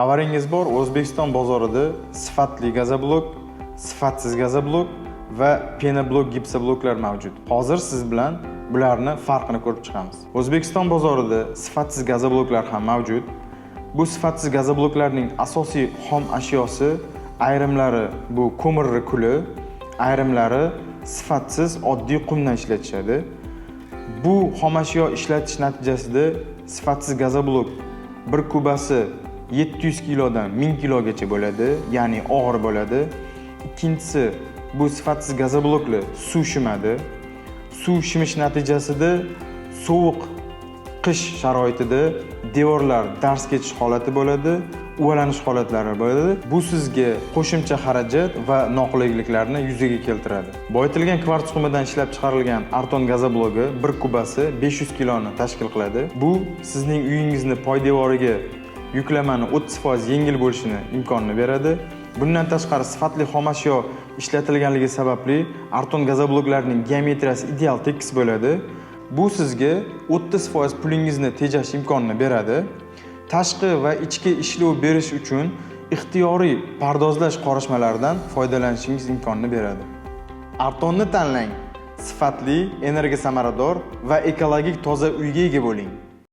Xabaringiz bor, O'zbekiston bozorida sifatli gazoblok, sifatsiz gazoblok va penoblok, gipsobloklar mavjud. Hozir siz bilan bularni farqini ko'rib chiqamiz. O'zbekiston bozorida sifatsiz gazobloklar ham mavjud. Bu sifatsiz gazobloklarning asosiy xom ashyosi ayrimlari bu ko'mirli kuli, ayrimlari sifatsiz oddiy qumdan ishlatishadi. Bu xomashyo ishlatish natijasida sifatsiz gazoblok bir kubasi 700 kilodan 1000 kilogacha bo'ladi, ya'ni og'ir bo'ladi. Ikkinchisi, bu sifatsiz gazobloklar suv shimadi. Suv shimish natijasida sovuq qish sharoitida devorlar darz ketish holati bo'ladi, uvalanish holatlari bo'ladi. Bu sizga qo'shimcha xarajat va noqulayliklarni yuzaga keltiradi. Boyitilgan kvarts qumidan ishlab chiqarilgan Arton gazoblogi bir kubasi 500 kiloni tashkil qiladi. Bu sizning uyingizni poydevoriga yuklamani 30% yengil bo'lishini imkonini beradi. Bundan tashqari, sifatli xomashyo ishlatilganligi sababli Arton gazobloklarining geometriyasi ideal tekis bo'ladi. Bu sizga 30% pulingizni tejash imkonini beradi. Tashqi va ichki ishlov berish uchun ixtiyoriy pardozlash qorishmalaridan foydalanishingiz imkonini beradi. Artonni tanlang. Sifatli, energiya samarador va ekologik toza uyga ega bo'ling.